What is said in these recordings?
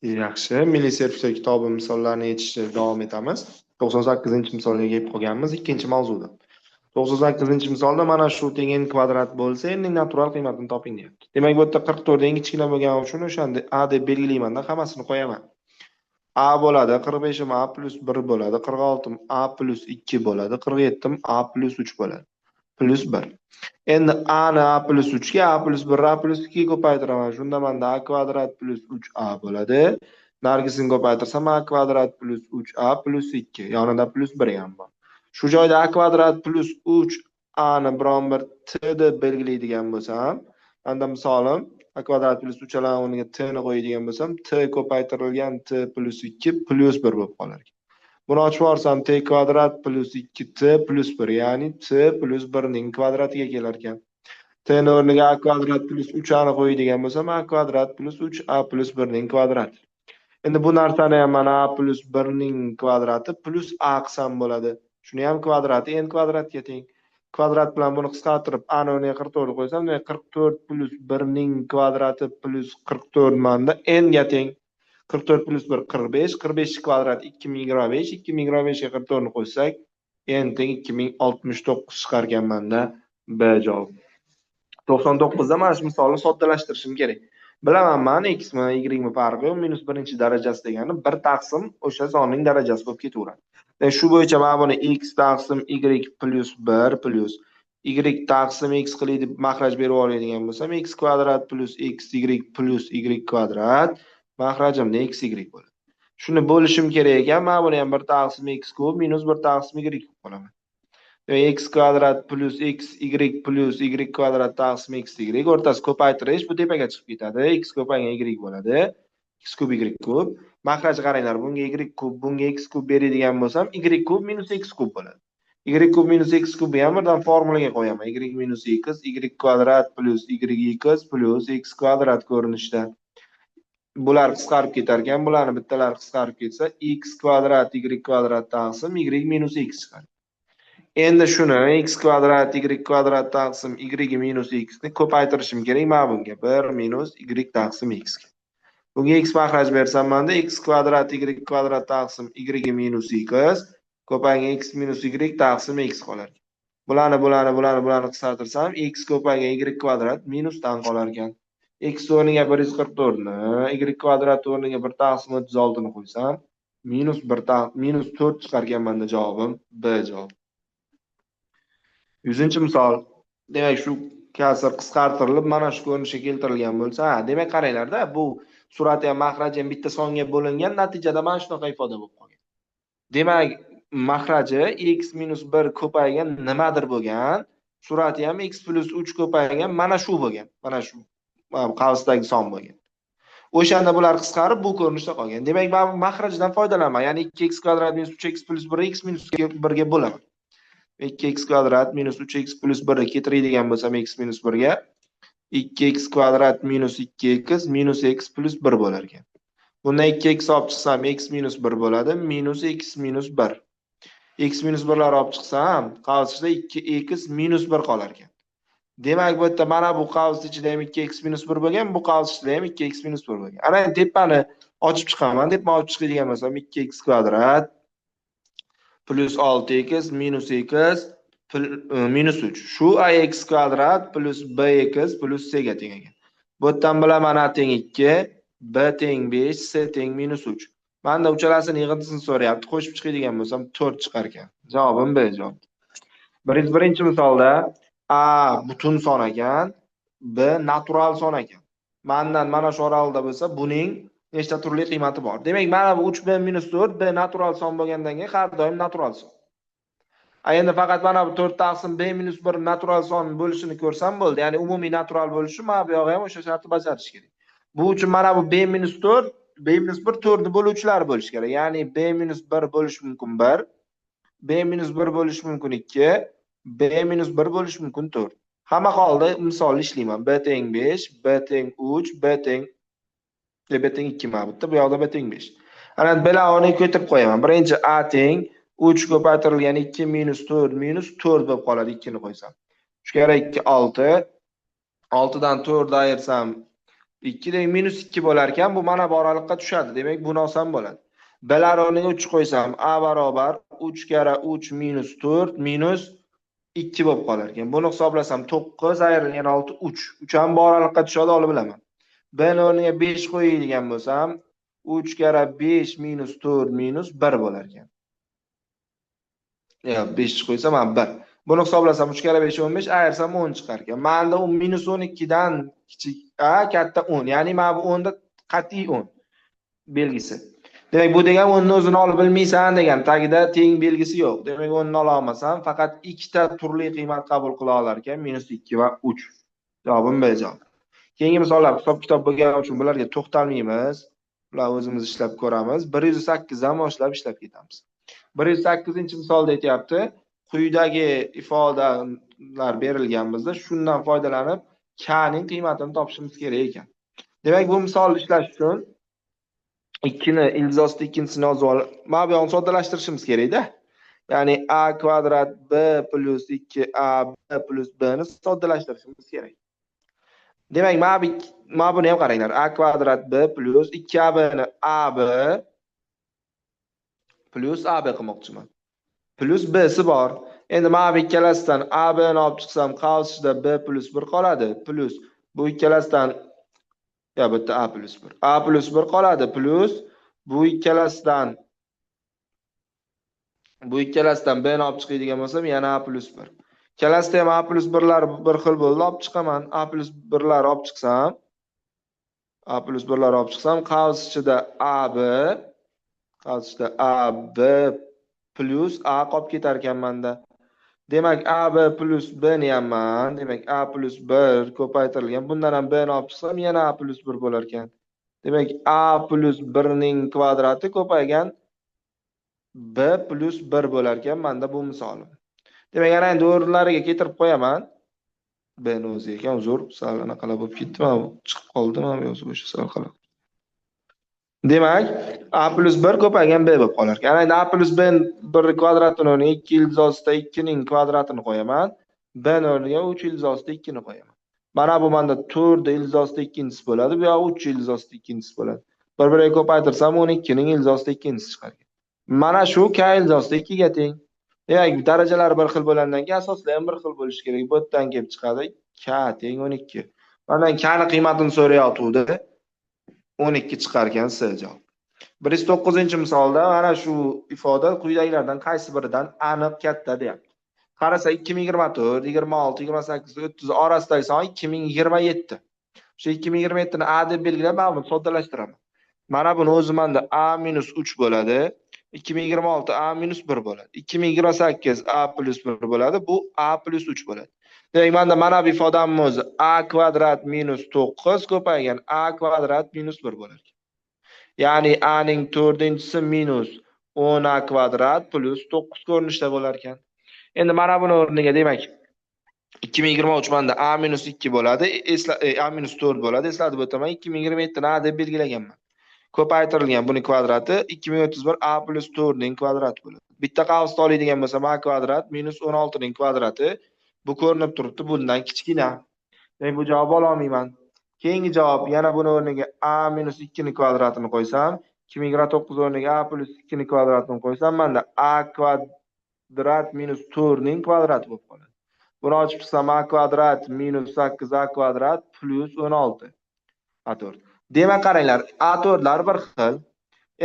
Yaxshi, Milliy sertifikat kitobi misollarini yechishda davom etamiz. 98-misolga kelib qolganmiz, ikkinchi mavzuda. 98-misolda mana shu teng n kvadrat bo'lsa, n ning natural qiymatini toping deyapti. Demak, bu yerda 44 eng kichkina bo'lgani uchun o'shanda a deb belgilayman-da, hammasini qo'yaman. A bo'ladi, 45 a plus 1 bo'ladi, 46 a plus 2 bo'ladi, 47 a plus 3 bo'ladi. Plus 1. Endi a ni a plus 3 ga, a plus 1 a plus 2 ga ko'paytiraman. Shunda menda a kvadrat plus 3a bo'ladi. Nargisini ko'paytirsam a kvadrat plus 3a plus 2. Yonida plus 1 ham bor. Shu joyda a kvadrat plus 3a ni biron bir t deb belgilaydigan bo'lsam, menda misolim a kvadrat plus 3 a o'rniga t ni qo'yadigan bo'lsam, t ko'paytirilgan t plus 2 plus 1 bo'lib qolar ekan. Buni ochib yuborsam t kvadrat plus 2t plus 1, ya'ni t plus 1 ning kvadratiga kelar ekan. T ni o'rniga a kvadrat plus 3a ni qo'yadigan bo'lsam, a kvadrat plus 3a plus 1 ning kvadrati. Endi bu narsani ham mana a plus 1 ning kvadrati plus a qilsam bo'ladi. Shuni ham kvadrati n kvadratga teng. Kvadrat bilan buni qisqartirib a ni o'rniga 44 qo'ysam, demak 44 plus 1 ning kvadrati plus 44 manda n ga teng. 44 plus 1 45, 45 kvadrat 2025, 2025 ga 44 ni qo'shsak, n teng 2069 chiqargan manda B javob. 99 da mana shu misolni soddalashtirishim kerak. Bilaman man x mi y mi farqi yo'q, minus birinchi darajasi degani 1 taqsim o'sha sonning darajasi bo'lib ketaveradi. Demak, shu bo'yicha mana buni x taqsim y plus 1 plus y taqsim x qilay deb maxraj berib yuboradigan bo'lsam, x kvadrat plus x y plus y kvadrat maxrajimda x y bo'ladi. Shuni bo'lishim kerak ekan, mana buni ham 1 taqsim x kub minus 1 taqsim y qilib qolaman. Demak, x kvadrat plus x y plus y kvadrat taqsim x y o'rtasi ko'paytirish, bu tepaga chiqib ketadi. X ko'paygan y bo'ladi. X kub y kub. Maxraj qaranglar, bunga y kub, bunga x kub beradigan bo'lsam, y kub minus x kub bo'ladi. Y kub minus x kubni ham birdan formulaga qo'yaman. Y minus x, y kvadrat plus y x plus x kvadrat ko'rinishda. Bular qisqarib ketar ekan, bularni bittalari qisqarib ketsa, x kvadrat y kvadrat taqsim y minus x chiqadi. Endi shuni x kvadrat y kvadrat taqsim y minus x ni ko'paytirishim kerak mana bunga. 1 minus y taqsim x ga. Bunga x maxraj bersam menda x kvadrat y kvadrat taqsim y minus x ko'paygan x minus y taqsim x qolar. Bularni, bularni, bularni, bularni qisqartirsam x ko'paygan y kvadrat minusdan qolar ekan. X o'rniga 144 ni, y kvadrat o'rniga 1 taqsim 36 ni qo'ysam, minus 1 minus 4 chiqargan menda javobim B javob. 100-misol. Demak, shu kasr qisqartirilib mana shu ko'rinishga keltirilgan bo'lsa, ha, demak qaranglarda, bu surati ham maxraji ham bitta songa bo'lingan, natijada mana shunaqa ifoda bo'lib qolgan. Demak, maxraji x minus 1 ko'paygan nimadir bo'lgan, surati ham x plus 3 ko'paygan mana shu bo'lgan, mana shu qavsdagi son bo'lgan. O'shanda bular qisqarib bu ko'rinishda qolgan. Demak, men maxrajdan foydalanaman, ya'ni 2x kvadrat minus 3x plus 1 x minus 1 ga bo'laman. 2x kvadrat minus 3x plus 1 ga keltiradigan bo'lsam x minus 1 ga 2x kvadrat minus 2x minus x plus 1 bo'lar ekan. Bundan 2x olib chiqsam x minus 1 bo'ladi, minus x minus 1. X minus 1 lar olib chiqsam, qavs ichida 2x minus 1 qolar ekan. Demak, bu yerda mana bu qavs ichida ham 2x minus 1 bo'lgan, bu qavs ichida ham 2x minus 1 bo'lgan. Ana endi tepani ochib chiqaman, tepani ochib chiqadigan bo'lsam 2x kvadrat plus 6x minus x minus 3. Shu ax kvadrat plus bx plus c ga teng ekan. Bu yerdan bilaman a teng 2, b teng 5, c teng minus 3. Menda uchalasini yig'indisini so'rayapti. Qo'shib chiqadigan bo'lsam 4 chiqar ekan. Javobim B javob. 101-misolda a butun son ekan, b natural son ekan. Mandan mana shu oraliqda bo'lsa, buning nechta turli qiymati bor. Demak, mana bu 3b minus 4 b natural son bo'lgandan keyin har doim natural son. Endi faqat mana bu 4 taqsim b minus 1 natural son bo'lishini ko'rsam bo'ldi. Ya'ni umumiy natural bo'lishi, mana bu yog'i ham o'sha shartni bajarish kerak. Bu uchun mana bu b minus 4, b minus 1 4 ni bo'luvchilari bo'lishi kerak. Ya'ni b minus 1 bo'lishi mumkin 1, b minus 1 bo'lishi mumkin 2, b minus 1 bo'lishi mumkin 4. Hamma holda misolni ishlayman. B teng 5, b teng 3, b teng b teng 2 mana bu yerda, bu yoqda b teng 5. Ana belavoni ko'tarib qo'yaman. Birinchi a teng 3 ko'paytirilgan 2 minus 4 minus 4 bo'lib qoladi 2 ni qo'ysam. 3 karra 2 6. 6 dan 4 ayirsam 2 demak minus 2 bo'lar ekan, bu mana bu oraliqqa tushadi. Demak, buni olsam bo'ladi. Blar o'rniga 3 qo'ysam, a barobar 3 karra 3 minus 4 minus 2 bo'lib qolar ekan. Buni hisoblasam 9 ayrilgan 6 3. 3 ham bu oraliqqa tushadi, olib bilaman. B o'rniga 5 qo'yadigan bo'lsam, 3 karra 5 minus 4 minus 1 bo'lar ekan. Ya 5 qo'ysam ham 1. Buni hisoblasam 3 karra 5 15, ayirsam 10 chiqar ekan. Menda u minus 12 dan kichik, a katta 10. Ya'ni mana bu 10 da qat'iy 10 belgisi. Demak, bu degan 10 ni o'zini olib bilmaysan degan, tagida teng belgisi yo'q. Demak, 10 ni ola olmasam, faqat ikkita turli qiymat qabul qila olar ekan, minus 2 va 3. Javobim B javob. Keyingi misollar hisob kitob bo'lgani uchun bularga to'xtalmaymiz. Bular o'zimiz ishlab ko'ramiz. 108 dan boshlab ishlab ketamiz. 108-misolda aytyapti, quyidagi ifodalar berilgan bizda, shundan foydalanib k ning qiymatini topishimiz kerak ekan. Demak, bu misolni ishlash uchun 2 ni ildiz ostida ikkinchisini yozib olib, mana bu yoqni soddalashtirishimiz kerak-da. Ya'ni a kvadrat b plus 2a b plus b ni soddalashtirishimiz kerak. Demak, mana buni ham qaranglar. A kvadrat b plus 2ab ni ab plus ab qilmoqchiman. Plus b si bor. Endi mana bu ikkalasidan ab ni olib chiqsam, qavs ichida b plus 1 qoladi. Plus bu ikkalasidan ya bu yerda a plus 1. A plus 1 qoladi. Plus bu ikkalasidan b ni olib chiqadigan bo'lsam, yana a plus 1. Ikkalasida ham a plus 1lar bir xil bo'ldi, olib chiqaman. A plus 1lar olib chiqsam, a plus 1lar olib chiqsam, qavs ichida ab, qavs ichida ab plus a qolib ketar ekan menda. Demak, ab plus b ni ham man, demak a plus 1 ko'paytirilgan. Bundan ham b ni olib chiqsam, yana a plus 1 bo'lar ekan. Demak, a plus 1 ning kvadrati ko'paygan b plus 1 bo'lar ekan menda bu misolim. Demak, ana endi o'rinlariga keltirib qo'yaman. B ni o'zi ekan, uzr, sal anaqalar bo'lib ketdi, mana bu chiqib qoldi, mana bu yozuv o'sha sal qalab. Demak, a plus 1 ko'paygan b bo'lib qolar ekan. Ana endi a plus b 1 kvadratini o'rniga 2 ildiz ostida 2 ning kvadratini qo'yaman. B ni o'rniga 3 ildiz ostida 2 ni qo'yaman. Mana bu menda 4 ildiz ostida ikkinchisi bo'ladi, bu yoq 3 ildiz ostida ikkinchisi bo'ladi. Bir-biriga ko'paytirsam 12 ning ildiz ostida ikkinchisi chiqar ekan. Mana shu k ildiz ostida 2 ga teng. Demak, darajalari bir xil bo'lgandan keyin asoslar ham bir xil bo'lishi kerak. Bu yerdan kelib chiqadi k teng 12. Mandan k ni qiymatini so'rayotgandi. 12 chiqar ekan S javob. 109-misolda mana shu ifoda quyidagilardan qaysi biridan aniq katta deyapti. Qarasa 2024, 26, 28, 30 orasidagi son 2027. O'sha 2027 ni a deb belgilab, men buni soddalashtiraman. Mana buni o'zi menda a minus 3 bo'ladi. 2026 a minus 1 bo'ladi. 2028 a plus 1 bo'ladi. Bu a plus 3 bo'ladi. Demak, menda mana bu ifodamning o'zi a kvadrat minus 9 ko'paygan a kvadrat minus 1 bo'ladi. Ya'ni a ning 4-inchisi minus 10 a kvadrat plus 9 ko'rinishda bo'lar ekan. Endi mana buni o'rniga demak 2023 menda a minus 2 bo'ladi, a minus 4 bo'ladi. Eslatib o'taman, 2027 ni a deb belgilaganman. Ko'paytirilgan buni kvadrati 2031 a plus 4 ning kvadrati bo'ladi. Bitta qavsni oladigan bo'lsam a kvadrat minus 16 ning kvadrati, bu ko'rinib turibdi, bundan kichkina. Demak, bu javob ola olmayman. Keyingi javob yana buni o'rniga a minus 2 ning kvadratini qo'ysam, 2029 o'rniga a plus 2 ning kvadratini qo'ysam, menda a kvadrat minus 4 ning kvadrati bo'lib qoladi. Buni ochib chiqsam a kvadrat minus 8 a kvadrat plus 16 a4. Demak, qaranglar, a4lar bir xil.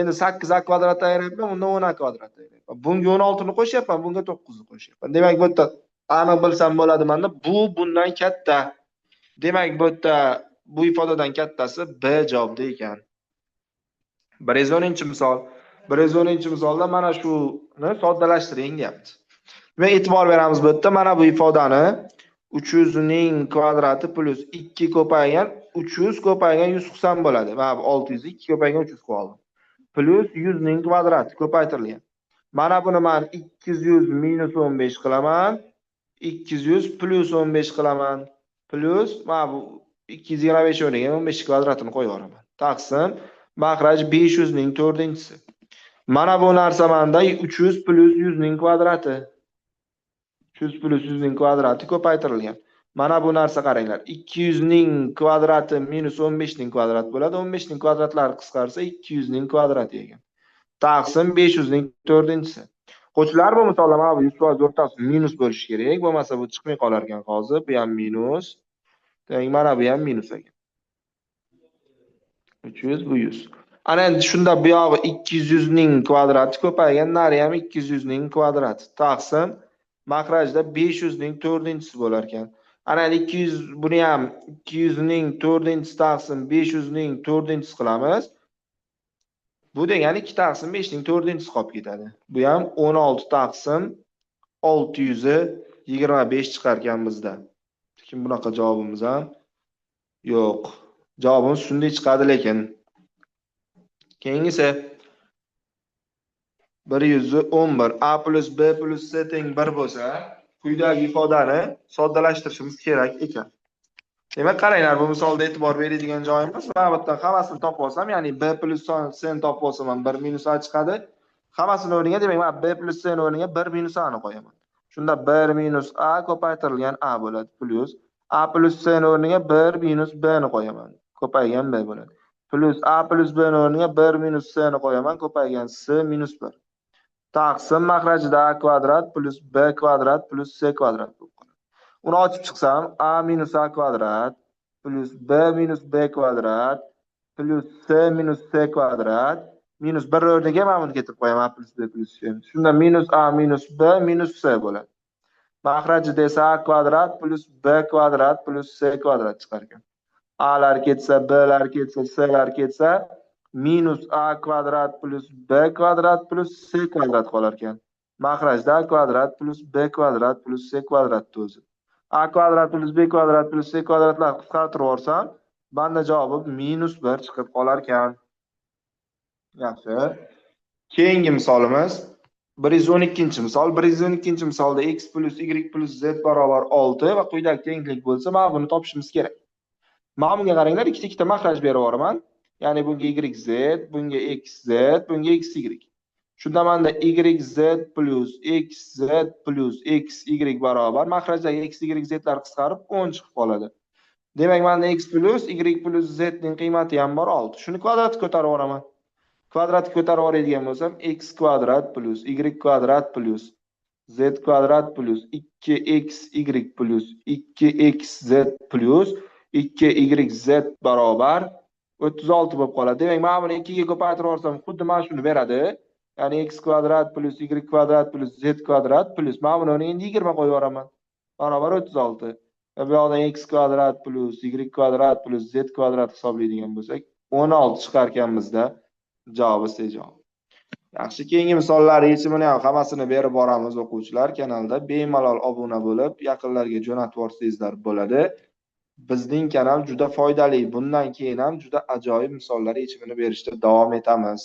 Endi 8 a kvadrat ayirayapman, undan 10 a kvadrat ayirayapman. Bunga 16 ni qo'shyapman, bunga 9 ni qo'shyapman. Demak, bu yerda aniq bilsam bo'ladi menda, bu bundan katta. Demak, bu yerda bu ifodadan kattasi B javobda ekan. 110-misol. 110-misolda mana shuni soddalashtiring deyapti. Demak, e'tibor beramiz bu yerda mana bu ifodani 300 ning kvadrati plus 2 ko'paygan 300 ko'paygan 190 bo'ladi. Mana bu 602 ko'paygan 300 qilib oldim. Plus 100 ning kvadrati ko'paytirilgan. Mana buni men 200 minus 15 qilaman. 200 plus 15 qilaman. Plus mana bu 225 o'rniga 15 kvadratini qo'yib yuboraman. Taqsim mahraj 500 ning 4-inchisi. Mana bu narsa menda 300 plus 100 ning kvadrati. 300 plus 100 ning kvadrati ko'paytirilgan. Mana bu narsa qaranglar. 200 ning kvadrati minus 15 ning kvadrati bo'ladi. 15 ning kvadratlari qisqarsa 200 ning kvadrati ekan. Taqsim 500 ning 4-inchisi. Qo'shlar bu misolda mana bu 100% o'rtasi minus bo'lishi kerak. Bo'lmasa bu chiqmay qolar ekan hozir. Bu ham minus. Demak, mana bu ham minus ekan. 300 bu 100. Ana endi shunda bu yog'i 200 ning kvadrati ko'paygan, nari ham 200 ning kvadrati. Taqsim mahrajda 500 ning 4-inchisi bo'lar ekan. Ana endi 200 buni ham 200 ning 4-inchisi taqsim 500 ning 4-inchisi qilamiz. Bu degani 2 taqsim 5 ning 4-inchisi qolib ketadi. Bu ham 16 taqsim 625 chiqar ekan bizda. Lekin bunaqa javobimiz ham yo'q. Javobimiz shunday chiqadi lekin. Keyingisi 111 a plus b plus c teng 1 bo'lsa, quyidagi ifodani soddalashtirishimiz kerak ekan. Demak, qaranglar, bu misolda e'tibor beradigan joyimiz, mana bu yerdan hammasini topib olsam, ya'ni b plus c ni topib olsam ham 1 minus a chiqadi. Hammasini o'rniga, demak, mana b plus c ni o'rniga 1 minus a ni qo'yaman. Shunda 1 minus a ko'paytirilgan a bo'ladi, plus a plus c ni o'rniga 1 minus b ni qo'yaman, ko'paygan b bo'ladi. Plus a plus b ni o'rniga 1 minus c ni qo'yaman, ko'paygan c minus 1. Taqsim mahrajida a kvadrat plus b kvadrat plus c kvadrat bo'lib qoladi. Uni ochib chiqsam a minus a kvadrat plus b minus b kvadrat plus c minus c kvadrat minus 1 o'rniga mana buni keltirib qo'yaman, a plus b plus c. Shunda minus a minus b minus c bo'ladi. Mahrajida esa a kvadrat plus b kvadrat plus c kvadrat chiqar ekan. A lar ketsa, b lar ketsa, c lar ketsa minus a kvadrat plus b kvadrat plus c kvadrat qolar ekan. Mahrajda a kvadrat plus b kvadrat plus c kvadrat o'zi. A kvadrat plus b kvadrat plus c kvadratlar qisqartirib yuborsam, banda javobi minus 1 chiqib qolar ekan. Yaxshi. Keyingi misolimiz 112-misol. 112-misolda x plus y plus z barobar 6 va quyidagi tenglik bo'lsa, mana buni topishimiz kerak. Mana bunga qaranglar, ikkita mahraj berib yuboraman. Ya'ni bunga yz, bunga xz, bunga xy. Shunda menda yz plus xz plus xy barobar mahrajdagi x, y, z lar qisqarib 10 chiqib qoladi. Demak, menda x plus y plus z ning qiymati ham bor 6. Shuni kvadratga ko'tarib yuboraman. Kvadratga ko'tarib yuboradigan bo'lsam, x kvadrat plus y kvadrat plus z kvadrat plus 2xy plus 2xz plus 2yz barobar 36 bo'lib qoladi. Demak, men buni 2 ga ko'paytirib yuborsam, xuddi mana shuni beradi. Ya'ni x kvadrat plus y kvadrat plus z kvadrat plus mana buni o'rniga endi 20 qo'yib yuboraman. Barobar 36. Va bu yoqdan x kvadrat plus y kvadrat plus z kvadrat hisoblaydigan bo'lsak, 16 chiqar ekanmizda. Javobi C javob. Yaxshi, keyingi misollar yechimini ham hammasini berib boramiz o'quvchilar. Kanalda bemalol obuna bo'lib, yaqinlarga jo'natib yuborsangizlar bo'ladi. Bizning kanal juda foydali. Bundan keyin ham juda ajoyib misollar yechimini berishda davom etamiz.